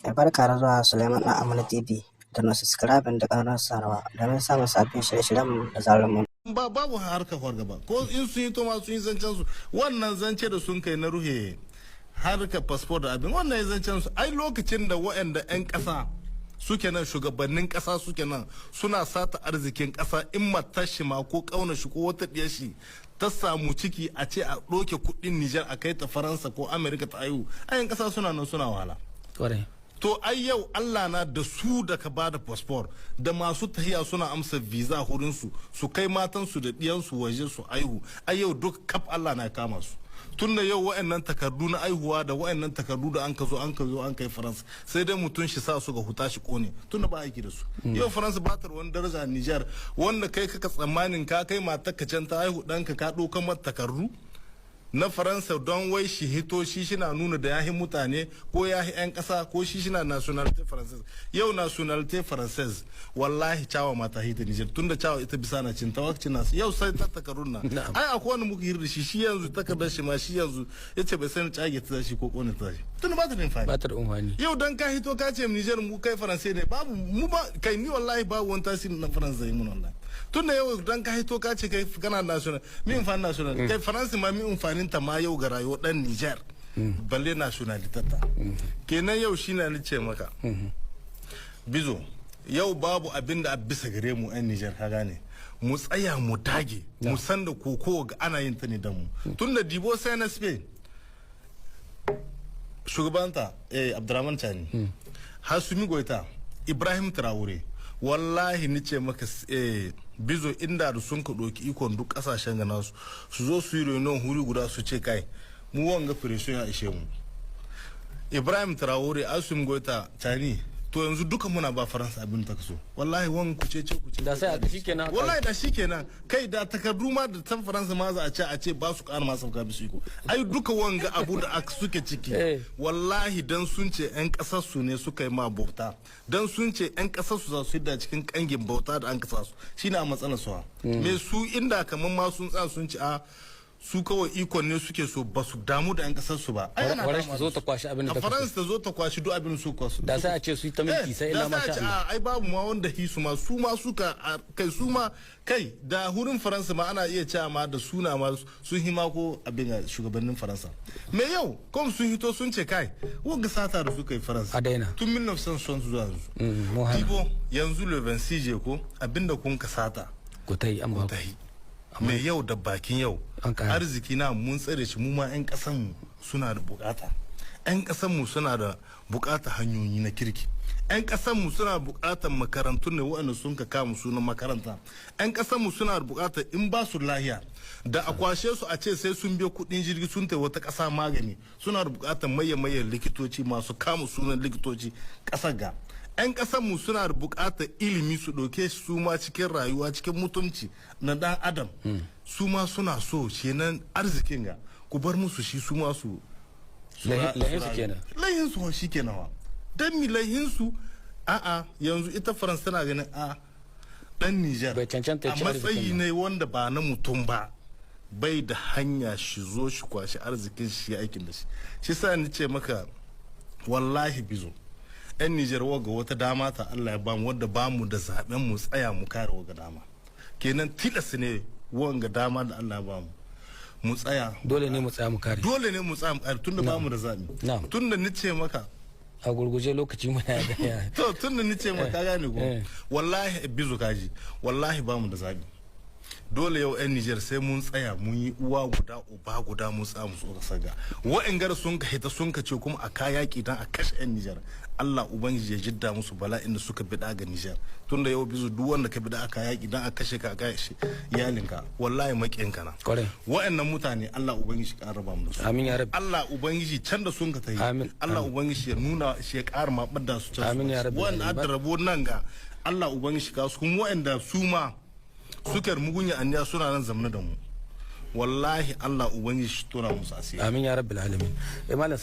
Barka da zuwa Suleiman ɗan Amana TV. Da na subscribe da ƙararrawar sanarwa domin samun sabbin shirye-shiryen da zarar mun Ba babu harka fargaba ko in sun yi to ma sun yi zancen su. Wannan zance da sun kai na ruhe harka passport da abin wannan zancen su, ai lokacin da waɗanda 'yan ƙasa suke nan, shugabannin ƙasa suke nan suna sata arzikin ƙasa, in matar shi ma ko ƙauna shi ko wata ɗiyar shi ta samu ciki, a ce a ɗauke kuɗin Nijar a kai ta Faransa ko Amerika ta aihu, ayan ƙasa suna nan suna wahala. To ai yau Allah na da su da ka bada passport da masu tahiya suna amsa visa hurin su, su kai matansu da ɗiyansu waje su aihu, ai yau duk kaf Allah na kama su. Tun da yau wa'annan takardu na aihuwa da wa'annan takardu da an ka zo an kai Faransa, sai dai mutum shi sa su ga huta shi kone, tun da ba aiki da su. Yau Faransa ba ta wani daraja a Niger wanda kai kaka tsammanin ka kai matar ka can ta aihu, ɗanka ka ɗauka mata takardu na Faransa don wai shi hito shi shina nuna da yahi mutane ko yahi 'yan kasa ko shi shina nationalité française. Yau nationalité française, wallahi cawa mata hita Niger, tunda cawa ita bisa na cin tawakcin nasu. Yau sai ta takarun na ai akwai wani muka hira da shi, shi yanzu takardar shi ma shi yanzu yace bai sani cage ta shi ko kone ta shi, tunda ba ta da amfani. Ba ta da amfani. Yau dan ka hito ka ce Niger mu kai Faransai ne, babu mu ba kai ni wallahi babu wani tasiri na Faransa yi mun wallahi. Tunda yau dan ka hito ka ce kai kana national, mi amfani national kai Faransa ma, mi amfanin ta ma yau ga rayuwar dan Niger, balle nationalité ta kenan. Yau shine ni ce maka bizo, yau babu abin da a bisa gare mu yan Niger, ka gane, mu tsaya mu dage mu san da koko ga ana yin ta ne da mu. Tunda dibo CNSP, shugabanta Abdurrahman Chani, Assimi Goita, Ibrahim Traore, wallahi ni ce maka bizo, inda da sun ka ɗauki ikon duk ƙasashen ga nasu, su zo su yi reunion huri guda su ce, "Kai, mu wanga pression ya ishe mu." Ibrahim Traore, Assimi Goita, Chani, to yanzu duka muna ba Faransa abin ta kaso, wallahi wan kuce ce kuce. Da sai a shikenan. Wallahi da shikenan. Kai da takardu ma da tan Faransa ma za a ce ba su ƙara ma sauka bisu iko. Ai duka wanga abu da aka suke ciki, wallahi dan sun ce yan kasar su ne suka yi ma bauta, dan sun ce yan kasar su za su yi da cikin kangin bauta da an kasa su, shine a matsalar su. Me su inda kamar ma sun tsaya sun ci a su kawai ikon ne suke so, ba su damu da 'yan kasar su ba. Ai ana Faransa dama zo da ta su. Kwashi abin da A ta Faransa ta zo ta kwashi duk abin su kwasu. Da sai a ce su yi ta mulki sai illa da sai a masha ce, Allah. A ai babu ma wanda hisu ma su ma suka kai su ma kai da hurin Faransa ma ana iya cewa ma da suna ma sun hima ko abin ga shugabannin Faransa. Me yau kom sun hito sun ce, kai, wanga sata da suka yi Faransa A daina. tun 1960 zuwa yanzu. Mu hana. Dibo yanzu le 26 ko abinda kun ka sata Ku ta yi an ba ku. Ta yi mai yau da bakin yau An ƙara. Arziki na mun tsare shi, mu ma 'yan kasan mu suna da bukata, 'yan kasan mu suna da bukata hanyoyi na kirki, 'yan kasan mu suna bukatar makarantun ne waɗanda sun ka kama sunan makaranta, 'yan kasan mu suna da bukatar in ba su lahiya da a kwashe su a ce sai sun biya kuɗin jirgi sun tai wata ƙasa magani, suna da bukatar maye-mayen likitoci masu kama sunan likitoci ƙasar ga. 'Yan mu suna da buƙatar ilimi, su ɗauke su ma cikin rayuwa cikin mutunci na ɗan adam. Su ma suna so kenan arzikin ga ku bar musu shi su ma su Laihin su rayu. Kenan. Laihin su shi kenan wa dan mi laihin su? A'a, yanzu ita Faransa tana ganin a dan Niger Bai cancanta ya a ci arzikin matsayi ba. ne wanda ba na mutum ba, bai da hanya shi zo shi kwashi arzikin shi ya aikin da shi. Shi sa ni ce maka wallahi bizo, 'yan Nijar, waga wata dama ta Allah ya bamu wadda bamu da zaben mu tsaya mu kare waga dama. Kenan tilas ne wanga dama da Allah ya bamu mu tsaya. Dole ne mu tsaya mu kare. Dole ne mu tsaya mu kare tunda bamu da zabi. Tunda ni ce maka A gurguje, lokaci muna da ya. To tunda ni ce maka, gane ko? Wallahi bizo, kaji, wallahi bamu da zabi. Dole yau 'yan Nijar sai mun tsaya mun yi uwa guda uba guda, mun tsaya mu so kasar ga wa'in sun ka hita sun ka ce kuma a kayaki dan a kashe 'yan Nijar. Allah ubangiji ya jidda musu bala'in da suka bida ga Nijar. Tunda yau bizu, duk wanda ka bida aka yaki dan a kashe ka, a kashe iyalinka, wallahi maƙiyanka na. Wa'annan mutane Allah ubangiji ka raba mu da su. Amin ya rabbi. Allah ubangiji can da sun ka tayi, Amin. Allah ubangiji ya nuna shi ya ƙara maɓar da su can su. Amin ya rabbi. Wa'anda adda rabo nan ga Allah ubangiji ka su, kuma wa'anda su ma suke mugunya aniya suna nan zamne da mu, wallahi Allah ubangiji shi tona musu asiri. Amin ya rabbil alamin. Eh, malam.